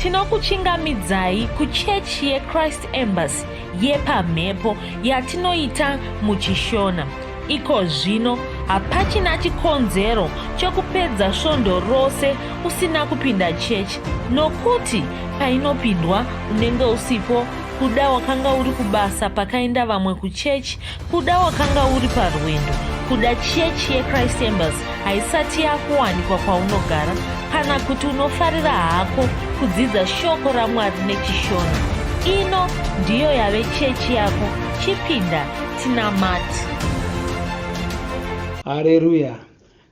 Tinokuchingamidzai kuchechi yeChrist Embassy yepamhepo yatinoita muchiShona. Iko zvino hapachina chikonzero chekupedza svondo rose usina kupinda chechi nokuti painopindwa unenge usipo kuda wakanga uri kubasa pakaenda vamwe kuchechi kuda wakanga uri parwendo kuda chechi yechrist embassy haisati yakuwanikwa kwaunogara kana kuti unofarira hako kudzidza shoko ramwari nechishona ino ndiyo yave chechi yako chipinda tinamati hareruya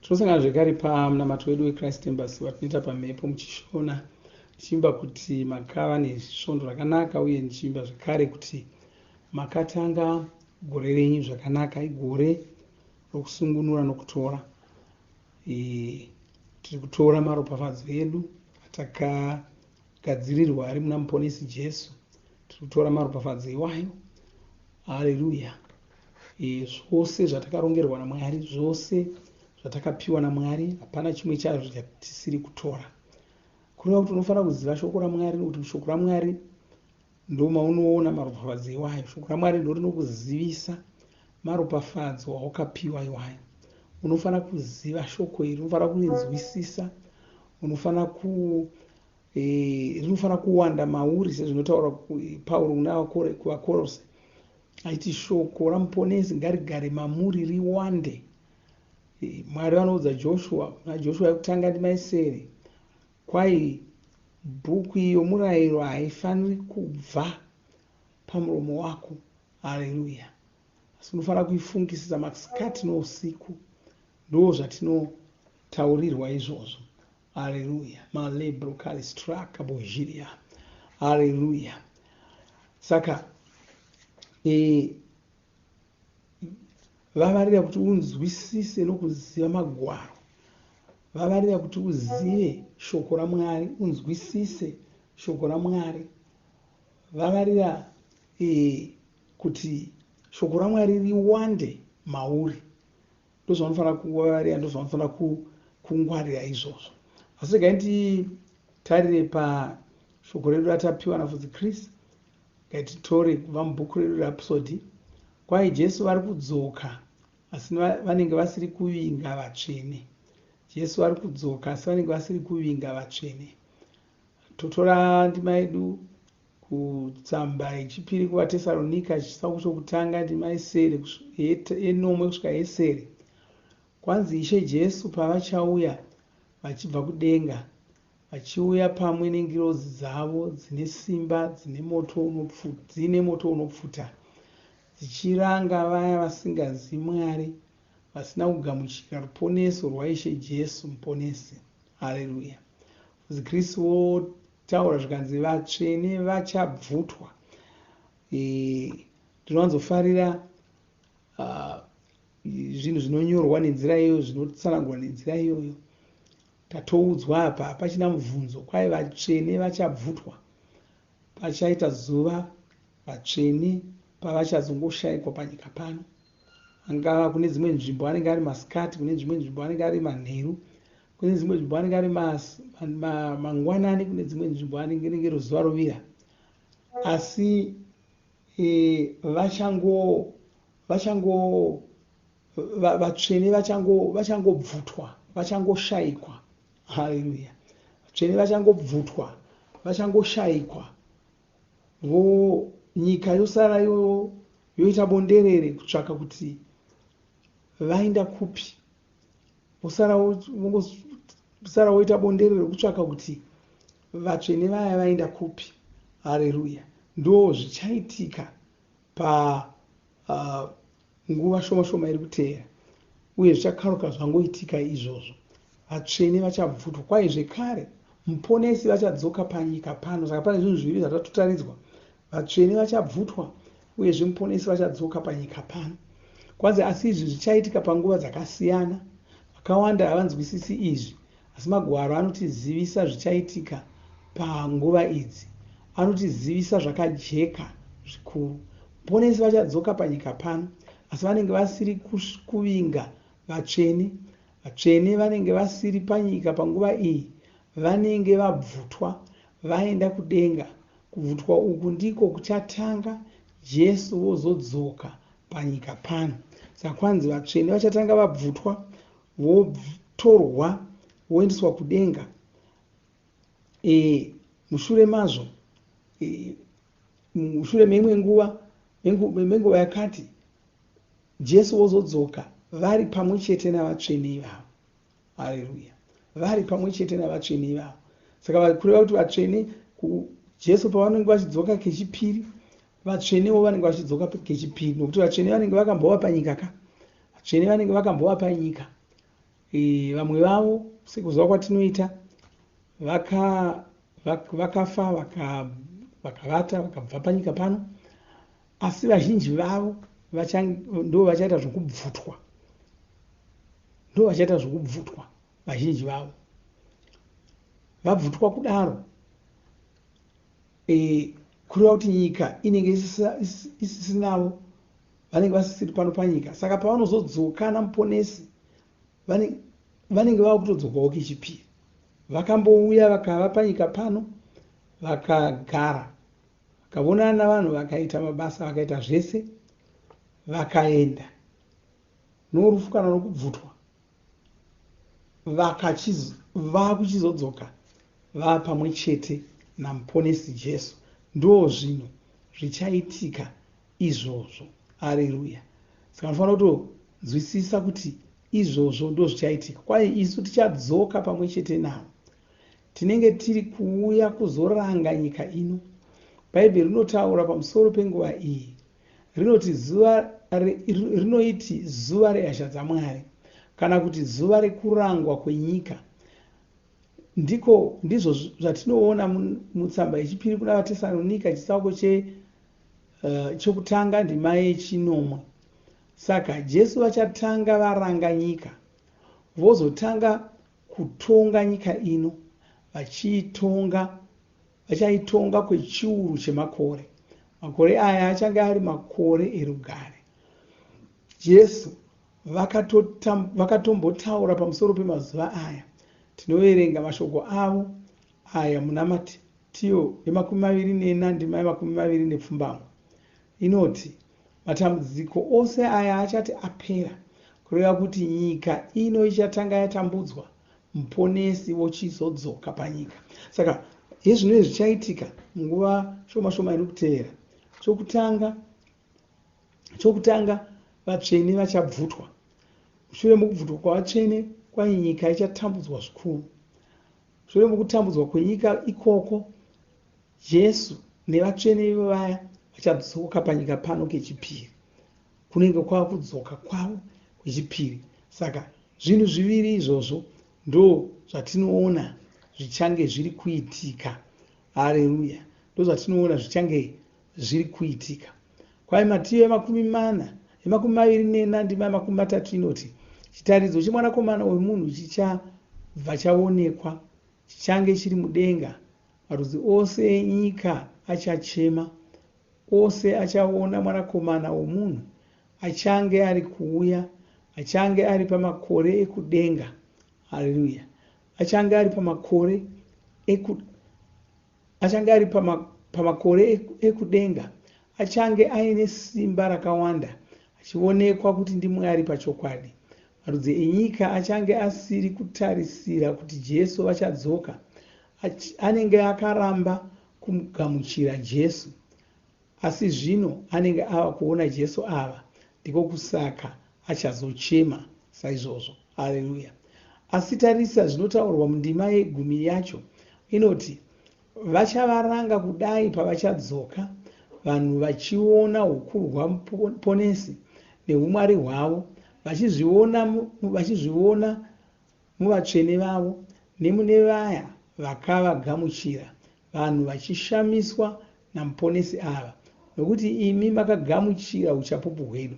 tinosangana zvekare pamunamato wedu wechrist embassy watinoita pamhepo muchishona ndichiimba kuti makava nesvondo rakanaka uye ndichiimba zvekare kuti makatanga gore renyu zvakanaka igore rokusungunura nokutora e, tiri kutora maropafadzo edu atakagadzirirwa ari muna muponesi jesu tiri kutora maropafadzo iwayo haleluya e, zvose zvatakarongerwa namwari zvose zvatakapiwa namwari hapana chimwe chazvo chatisiri kutora kureva kuti unofanira kuziva shoko ramwari nokuti shoko ramwari ndomaunoona maropafadzo iwayo shoko ramwari ndo rinokuzivisa maropafadzo awakapiwa iwayo unofanira kuziva shoko iri unofanira kurinzwisisa unofanira ku e, rinofanira kuwanda mauri sezvinotaura pauro kuna kuvakorose achiti shoko ramuponesi ngarigare mamuri riwande e, mwari vanoudza joshua kuna joshua yekutanga ndimaisere Kwai bhuku yomurayiro haifaniri kubva pamuromo wako. Haleluya. Asi unofanira kuifungisisa masikati nousiku. Ndo zvatinotaurirwa izvozvo. Haleluya. Malebro kalistraka bojiria. Haleluya. Saka e, Vavarira kuti unzwisise nokuziva Magwaro. Vavarira kuti uzive Shoko raMwari, unzwisise Shoko raMwari. Vavarira e, kuti Shoko raMwari riwande mauri. Ndozvaunofanira kuvavarira, ndozvaunofanira kungwarira izvozvo. Asi regai nditarire pashoko redu ratapiwa naFudzi Chris. Ngatitore kubva mubhuku redu Rhapsody. Kwai Jesu vari kudzoka asi vanenge vasiri kuvinga vatsvene. Jesu vari kudzoka asi vanenge vasiri kuvinga vatsvene. Totora ndima yedu kutsamba yechipiri kuvaTesaronika chitsauko chokutanga ndima yesere yenomwe kusvika yesere. Kwanzi Ishe Jesu pavachauya vachibva kudenga Vachiuya pamwe nengirozi dzavo dzine simba dzine moto dziine moto unopfuta, dzichiranga vaya vasingazivi Mwari, vasina kugamuchira ruponeso rwaIshe Jesu Muponesi. Haleluya! Mufudzi Chris votaura zvikanzi vatsvene vachabvutwa. E, ndinowanzofarira uh, zvinhu zvinonyorwa nenzira iyoyo, zvinotsanangurwa nenzira iyoyo. Tatoudzwa apa hapachina mubvunzo kwai vatsvene vachabvutwa pachaita zuva vatsvene pavachazongoshaikwa panyika pano. Angava kune dzimwe nzvimbo anenge ari masikati, kune dzimwe nzvimbo anenge ari manheru, kune dzimwe nzvimbo anenge ari mangwanani, kune dzimwe nzvimbo anenge rinenge zuva rovira. Asi e, vachango vachango Vatsvene vachangobvutwa, vachangoshaikwa. Haleluya. Vatsvene vachangobvutwa, vachangoshaikwa. Vo nyika yosara yo yoita bonderere kutsvaka kuti vaenda kupi. Vosara vongosara voita bonderere kutsvaka kuti vatsvene vaya vaenda kupi. Haleluya. Ndo zvichaitika pa uh, nguva shoma shoma iri kuteera uye zvichakaruka zvangoitika izvozvo vatsvene vachabvutwa kwai zvekare muponesi vachadzoka panyika pano saka pane zvinhu zviviri zvatatotaridzwa vatsvene vachabvutwa uyezve muponesi vachadzoka panyika pano kwanzi asi izvi zvichaitika panguva dzakasiyana vakawanda havanzwisisi izvi Asi Magwaro anotizivisa zvichaitika panguva idzi. Anotizivisa zvakajeka zvikuru. Muponesi vachadzoka panyika pano, asi vanenge vasiri kuvinga vatsvene. Vatsvene vanenge vasiri panyika panguva iyi vanenge vabvutwa. vaenda kudenga. Kubvutwa uku ndiko kuchatanga Jesu vozodzoka panyika pano. Saka kwanzi vatsvene vachatanga vabvutwa, votorwa voendeswa kudenga. E, mushure mazvo e, mushure meimwe nguva menguva yakati Jesu vozodzoka vari pamwe chete navatsvene ivavo. Hareruya! Vari pamwe chete navatsvene ivavo. Saka kureva kuti vatsvene Jesu pavanenge vachidzoka kechipiri, vatsvenewo vanenge vachidzoka kechipiri, nokuti vatsvene vanenge vakambova panyika ka. Vatsvene vanenge vakambova panyika. E, vamwe vavo sekuziva kwatinoita vaka vakafa vakavata vakabva panyika pano asi vazhinji vavo ndo vachaita zvokubvutwa ndo vachaita zvokubvutwa vazhinji vavo vabvutwa kudaro e, kureva kuti nyika inenge isisinavo vanenge vasisiri pano panyika saka pavanozodzoka namuponesi vanenge vava kutodzokawo kechipiri vakambouya vakava panyika pano vakagara vakavonana navanhu vakaita mabasa vakaita zvese vakaenda norufu kana nokubvutwa vakuchizodzoka vava pamwe chete namuponesi Jesu. Ndo zvinhu zvichaitika izvozvo. Areruya. Saka unofanira kutonzwisisa kuti izvozvo ndo zvichaitika. Kwai isu tichadzoka pamwe chete navo. Tinenge tiri kuuya kuzoranga nyika ino. Bhaibheri rinotaura pamusoro penguva iyi. Rinoti zuva rinoiti zuva rehasha dzaMwari kana kuti zuva rekurangwa kwenyika. Ndiko ndizvo zvatinoona mutsamba yechipiri kuna vaTesaronika chitsauko che uh, chokutanga ndima yechinomwe. Saka Jesu vachatanga varanga nyika vozotanga kutonga nyika ino vachiitonga vachaitonga kwechiuru chemakore. Makore aya achange ari makore erugare. Jesu vakatombotaura pamusoro pemazuva aya. Tinoverenga mashoko avo aya muna Matiyo yemakumi maviri nena ndima yemakumi maviri nepfumbamwe. Inoti, Matambudziko ose aya achati apera, kureva kuti nyika ino ichatanga yatambudzwa, Muponesi wochizodzoka panyika. Saka hezvino zvichaitika munguva shoma shoma iri kutevera. Chokutanga, chokutanga vatsvene vachabvutwa. Mushure mokubvutwa kwavatsvene kwai nyika ichatambudzwa zvikuru. Mushure mokutambudzwa kwenyika ikoko, Jesu nevatsvene ivo vaya vachadzoka panyika pano kechipiri. Kunenge kwava kudzoka kwavo kwechipiri. Saka zvinhu zviviri izvozvo ndo zvatinoona zvichange zviri kuitika. Hareruya! Ndo zvatinoona zvichange zviri kuitika. Kwai Matiyo yemakumi mana yemakumi maviri nena ndima yemakumi matatu inoti, Chitaridzo chemwanakomana wemunhu chichabva chaonekwa, chichange chiri mudenga, marudzi ose enyika achachema, ose achaona mwanakomana womunhu achange ari kuuya, achange ari pamakore ekudenga. Haleluya! Achange ari pamakore eku Achange ari pamakore ekudenga, achange aine simba rakawanda, achionekwa kuti ndiMwari pachokwadi. Marudzi enyika achange asiri kutarisira kuti Jesu vachadzoka. Anenge akaramba kugamuchira Jesu. Asi zvino anenge ava kuona Jesu ava, ndiko kusaka achazochema saizvozvo. Hareruya! Asi tarisa zvinotaurwa mundima yegumi yacho. Inoti, Vachavaranga kudai pavachadzoka, vanhu vachiona hukuru hwaMuponesi nehumwari hwavo, vachizviona, vachizviona muvatsvene vavo nemune vaya vakavagamuchira, vanhu vachishamiswa naMuponesi ava, nokuti imi makagamuchira uchapupu hwedu.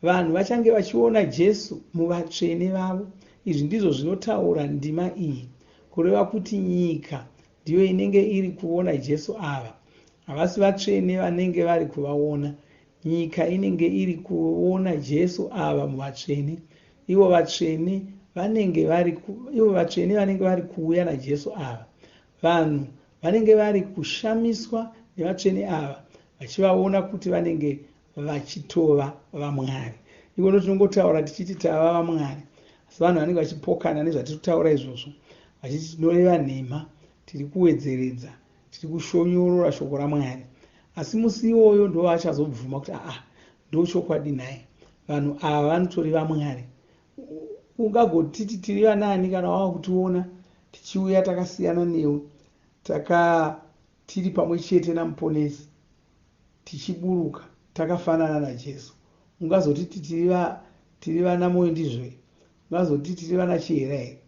Vanhu vachange vachiona Jesu muvatsvene vavo. Izvi ndizvo zvinotaura ndima iyi, kureva kuti nyika ndiyo inenge iri kuona Jesu ava. Havasi vatsvene vanenge vari kuvaona. Nyika inenge iri kuona Jesu ava muvatsvene. Ivo vatsvene vanenge vari kuuya naJesu ava. Vanhu Vanenge vari kushamiswa nevatsvene ava vachivaona kuti vanenge vachitova vaMwari. Ikono tinongotaura tichiti tava vaMwari, asi vanhu vanenge vachipokana nezvatiri kutaura izvozvo, vachiti tinoreva nhema, tiri kuwedzeredza, tiri kushonyorora shoko raMwari. Asi musi iwoyo ndovachazobvuma kuti aa, ndochokwadi nhai, vanhu ava vanotori vaMwari. Ungagotiti tiri vanaani kana wava kutiona tichiuya takasiyana newe, taka tiri pamwe chete naMuponesi, tichiburuka takafanana naJesu? Ungazotiti tiri va tiri vana moyo ndizvo here? Ungazotiti tiri vana Chihera here?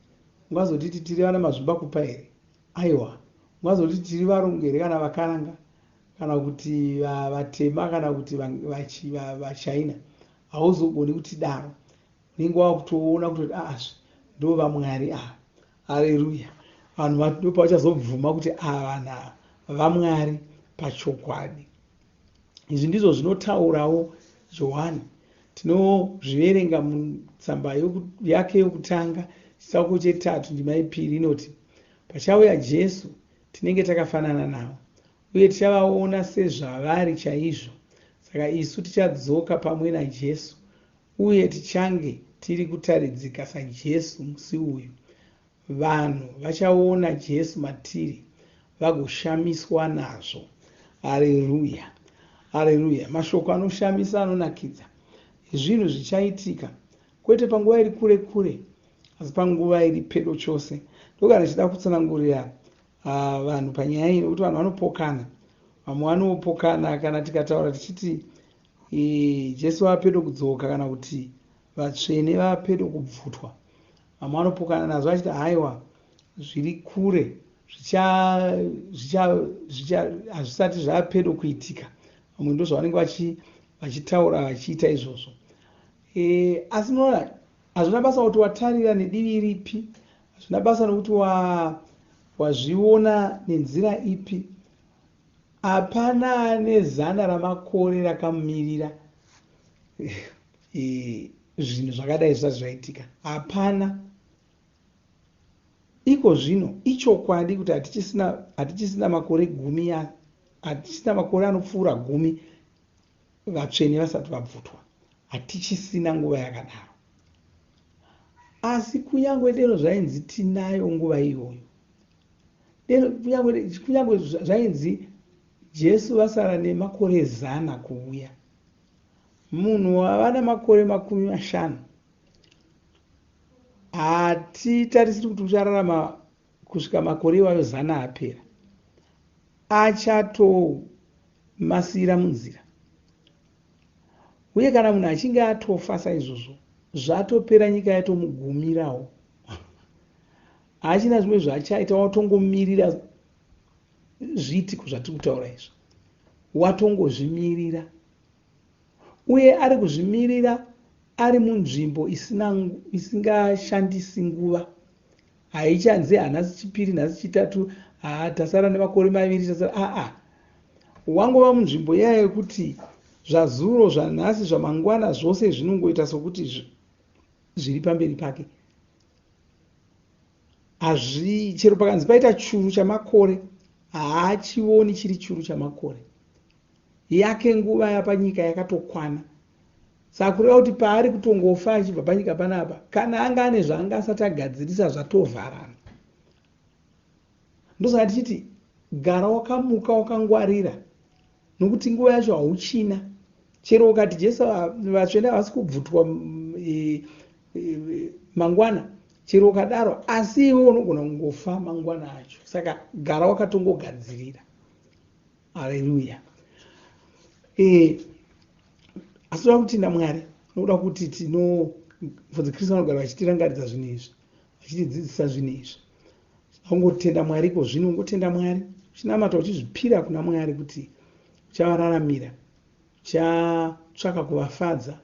Ungazotiti tiri vana Mazvimbakupa here? Aiwa. Ungazotiti tiri varungu here kana vakaranga kana kuti vatema kana kuti vachaina? Hauzogoni kutidaro. Unenge wakutoona kutoti aazve ndovamwari ava. Hareruya! Vanhu ndopavachazobvuma kuti ava vanhu ava vamwari pachokwadi. Izvi ndizvo zvinotaurawo Johani. Tinozviverenga mutsamba yake yokutanga chitsauko chetatu ndima yepiri inoti, Pachauya Jesu tinenge takafanana navo, uye tichavaona sezvavari chaizvo. Saka isu tichadzoka pamwe naJesu uye tichange tiri kutaridzika saJesu musi uyu. Vanhu vachaona Jesu matiri vagoshamiswa nazvo. Hareruya! Hareruya! Mashoko anoshamisa anonakidza ezvinhu zvichaitika, kwete panguva iri kure kure, asi panguva iri pedo chose. Ndokana ndichida kutsanangurira vanhu panyaya iyi, nokuti vanhu vanopokana. Vamwe vanopokana kana tikataura tichiti e, Jesu ava pedo kudzoka kana kuti vatsvene vava pedo kubvutwa. Vamwe vanopokana nazvo vachiti haiwa zviri kure hazvisati zvava pedo kuitika. Vamwe ndozvavanenge vachitaura vachiita izvozvo. E, asi munoona hazvina basa kuti watarira nedivi ripi, hazvina basa nokuti wazviona nenzira ipi. Hapana ane zana ramakore rakamumirira e, zvinhu zvakadai zvisati zvaitika. Hapana. Iko zvino ichokwadi kuti hatichisina hatichisina makore gumi hatichisina makore anopfuura gumi vatsvene vasati vabvutwa. Hatichisina nguva yakadaro. Asi kunyange deno zvainzi tinayo nguva iyoyo, deno kunyange kunyange zvainzi Jesu vasara nemakore zana kuuya, Munhu wava namakore 50 hatitarisiri kuti uchararama kusvika makore iwayo zana apera. Achatomasiyira munzira. Uye kana munhu achinge atofa saizvozvo, zvatopera nyika yatomugumirawo. Haachina zvimwe zvaachaita, watongomirira zviitiko zvatiri kutaura izvi. Watongozvimirira. Uye ari kuzvimirira ari munzvimbo isina isingashandisi nguva. Haichanzi hanhasi chipiri, nhasi chitatu, haa tasara nemakore maviri tasara aa. Wangova munzvimbo iya yekuti zvazuro, zvanhasi, zvamangwana zvose zvinongoita sokuti zviri pamberi pake. Hazvi chero pakanzi paita churu chamakore haachioni chiri churu chamakore. Yake nguva yapanyika yakatokwana. Saka kureva kuti paari kutongofa achibva panyika panapa, kana anga ane zvaanga asati agadzirisa zvatovharana. Ndosaka tichiti gara wakamuka wakangwarira nokuti nguva yacho hauchina. Chero ukati Jesu vatsvene havasi kubvutwa e, e, mangwana, chero ukadaro, asi iwe unogona kungofa mangwana acho. Saka gara wakatongogadzirira. Haleluya. E, asi toda kutenda Mwari nokuda kuti tino mufudzi Kristu vanogara vachitirangaridza zvinhu izvi, vachitidzidzisa zvinhu izvi. Ungotenda Mwari iko zvino, ungotenda Mwari, uchinamata uchizvipira kuna Mwari kuti uchavararamira, uchatsvaka kuvafadza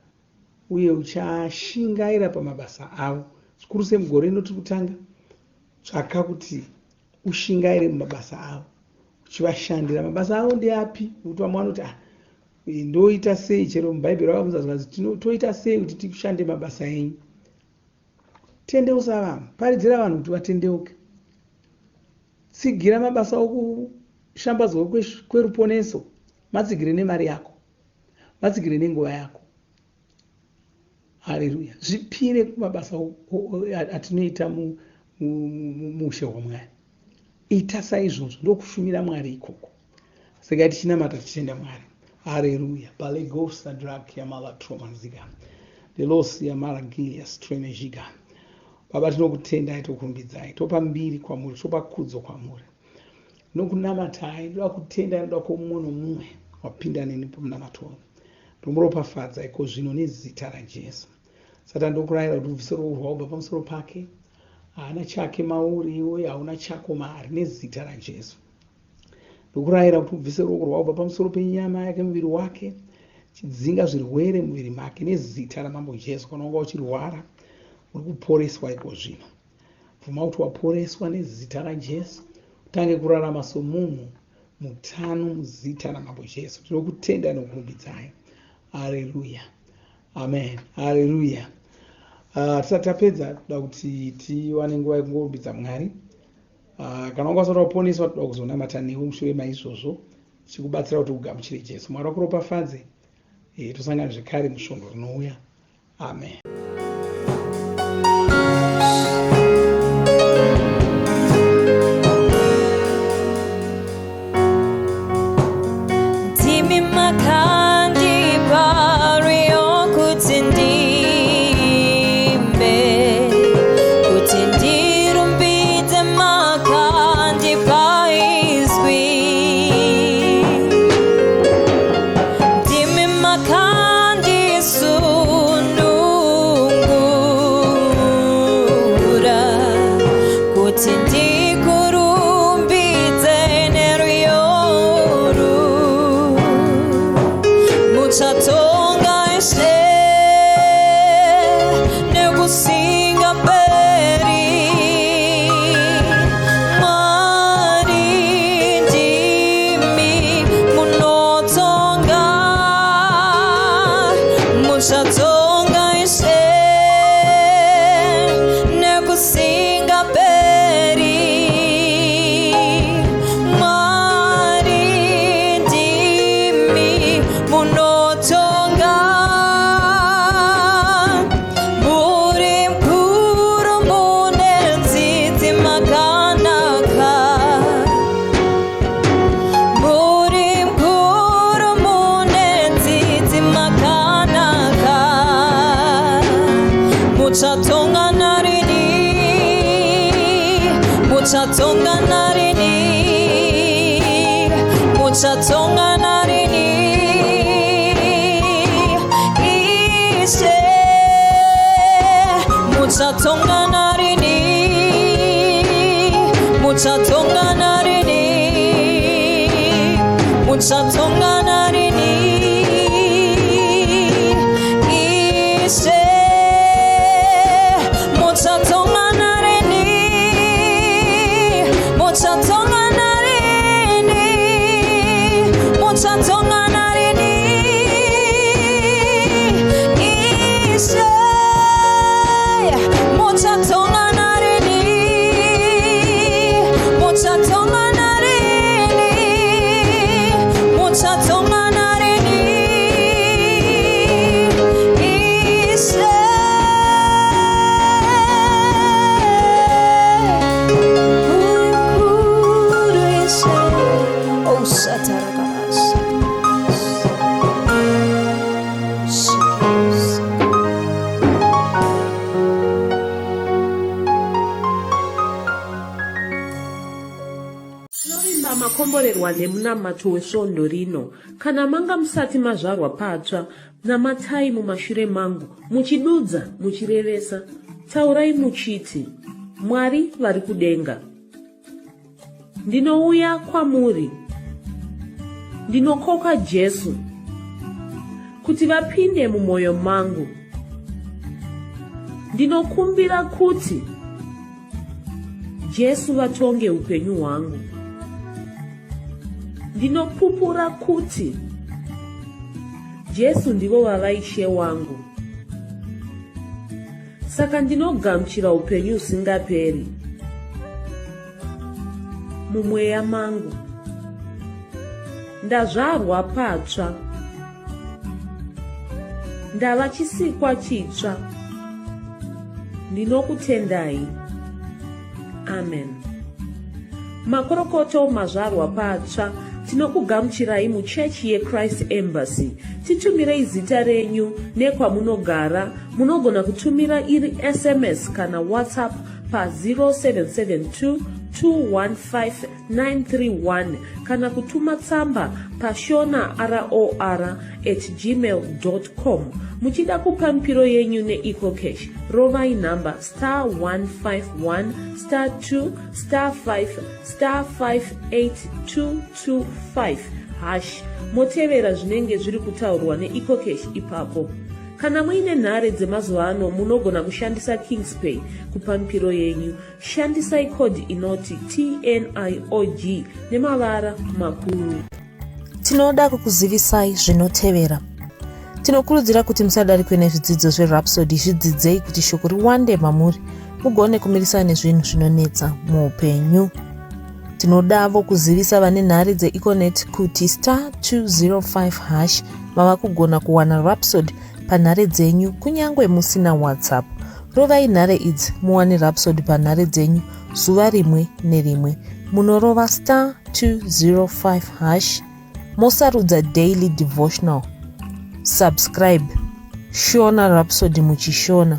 uye uchashingaira pamabasa avo. Zvikuru semugore rino tiri kutanga, tsvaka kuti ushingaire mumabasa avo uchivashandira. Mabasa avo ndeapi? Nekuti vamwe vanoti ah, ndoita sei? Chero mubhaibheri vakabvunza zvikanzi toita sei kuti tishande mabasa enyu? Tendeusa vanhu, paridzira vanhu kuti vatendeuke. Tsigira mabasa okushambadzwa kweruponeso. Matsigire nemari yako. Matsigire nenguva yako. Haleluya. Zvipire kumabasa atinoita muushe hwaMwari. Ita saizvozvo ndokushumira Mwari ikoko. Saka tichinamata tichitenda Mwari. Haleluya. Palegosa drag yamala tromanziga. Delosi yamala gilia stremejiga. Baba tinokutendai tokurumbidzai. Topa mbiri kwamuri, topa kudzo kwamuri. Nokunamatai, ndoda kutenda ndoda kwomumwe nomumwe wapinda neni pamunamato uyu. Ndomuropafadza iko zvino nezita raJesu. Satani ndokurayira kuti ubvise ruoko rwako kubva pamusoro pake. Haana chake mauri iwe hauna chako maari nezita raJesu. Ndokurayira kuti ubvise ruoko rwako kubva pamusoro penyama yake muviri wake. Chidzinga zvirwere muviri make nezita raMambo Jesu. Kana wanga uchirwara uri kuporeswa iko zvino. Bvuma kuti waporeswa nezita raJesu. Utange kurarama somunhu mutano muzita raMambo Jesu. Tinokutenda nokurumbidzai. Haleluya. Amen. Haleluya. Tisati tapedza toda kuti tiwane nguva yekungorumbidza Mwari. Kana wanga usati waponeswa toda kuzonamata newe mushure maizvozvo tichikubatsira kuti ugamuchire Jesu. Mwari vakuropafadze. Tosangana zvekare musvondo rinouya. Amen. Ndimi makandipa rwiyo kuti ndiimbe, kuti ndirumbidze makandipa izwi. Ndimi makandisunungura, kuti ndikurumbidze nerwiyo urwu. Muchatonga Ishe nekusingaperi. Mwari ndimi munotonga. Muchatonga Ishe nekusingaperi. Mwari ndimi munotonga. Muri mukuru mune tsitsi makanaka. Muri mukuru mune tsitsi makanaka. Muchatonga narini, muchatonga narini, muchatonga narini. Ishe, muchatonga narini, muchatonga narini, muchatonga narini. Ishe, muchatonga narini, muchatonga narini, muchatonga narini. Ishe, muchatonga narini, muchatonga narini, muchatonga narini. Ishe. Mukuru Ishe. Oh, Satarabas. Tinovimba makomborerwa nemunamato wesvondo rino. Kana manga musati mazvarwa patsva, namatai mumashure mangu, muchidudza, muchirevesa. Taurai muchiti, Mwari vari kudenga. Ndinouya kwamuri. Ndinokoka Jesu kuti vapinde mumwoyo mangu. Ndinokumbira kuti Jesu vatonge upenyu hwangu. Ndinopupura kuti Jesu ndivo vava Ishe wangu. Saka ndinogamuchira upenyu husingaperi. mumweya mangu. Ndazvarwa patsva. Ndava chisikwa chitsva. Ndinokutendai. Amen. Makorokoto mazvarwa patsva tinokugamuchirai muchechi yeChrist Embassy. Titumirei zita renyu nekwamunogara. Munogona kutumira iri SMS kana WhatsApp pa 0772 215 931 kana kutuma tsamba pashona ror at gmail com. Muchida kupa mipiro yenyu neEcoCash, rovai nhamba star 151 star 2 star 5 star 58225 hash motevera zvinenge zviri kutaurwa neEcoCash ipapo. Kana muine nhare dzemazuva ano munogona kushandisa Kingspay kupa mipiro yenyu. Shandisai code inoti TNIOG nemavara makuru. Tinoda kukuzivisai zvinotevera. Tinokurudzira kuti musadarikwe nezvidzidzo zveRhapsody, zvidzidzei kuti shoko riwande mamuri mugone kumirisana nezvinhu zvinonetsa muupenyu. Tinodavo kuzivisa vane nhare dzeEconet kuti star 205 hash mava kugona kuwana Rhapsody panhare dzenyu kunyange musina WhatsApp. Rovai nhare idzi muwane Rhapsody panhare dzenyu zuva rimwe nerimwe. Munorova star 205 hash mosarudza daily devotional. Subscribe Shona Rhapsody muchishona.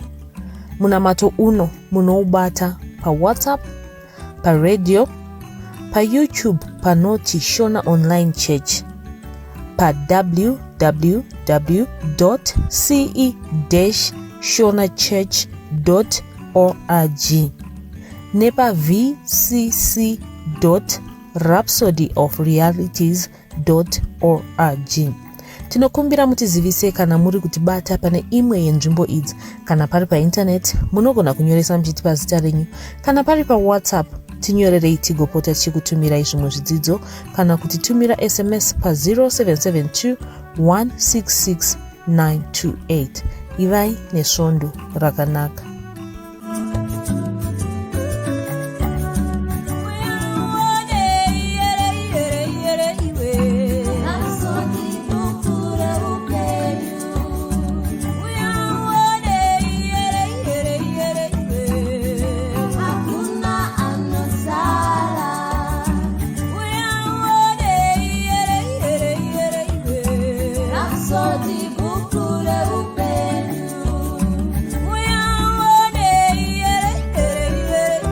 Munamato uno munoubata paWhatsApp, paradio, paYouTube panoti Shona Online Church, pa www.ce-shonachurch.org nepa vcc.rhapsodyofrealities.org. Tinokumbira mutizivise kana muri kutibata pane imwe yenzvimbo idzi. Kana pari paintaneti munogona kunyoresa muchitipa zita renyu. Kana pari paWhatsApp tinyorerei tigopota tichikutumirai zvimwe zvidzidzo kana kutitumira SMS pa 0772 166 928. Ivai nesvondo rakanaka.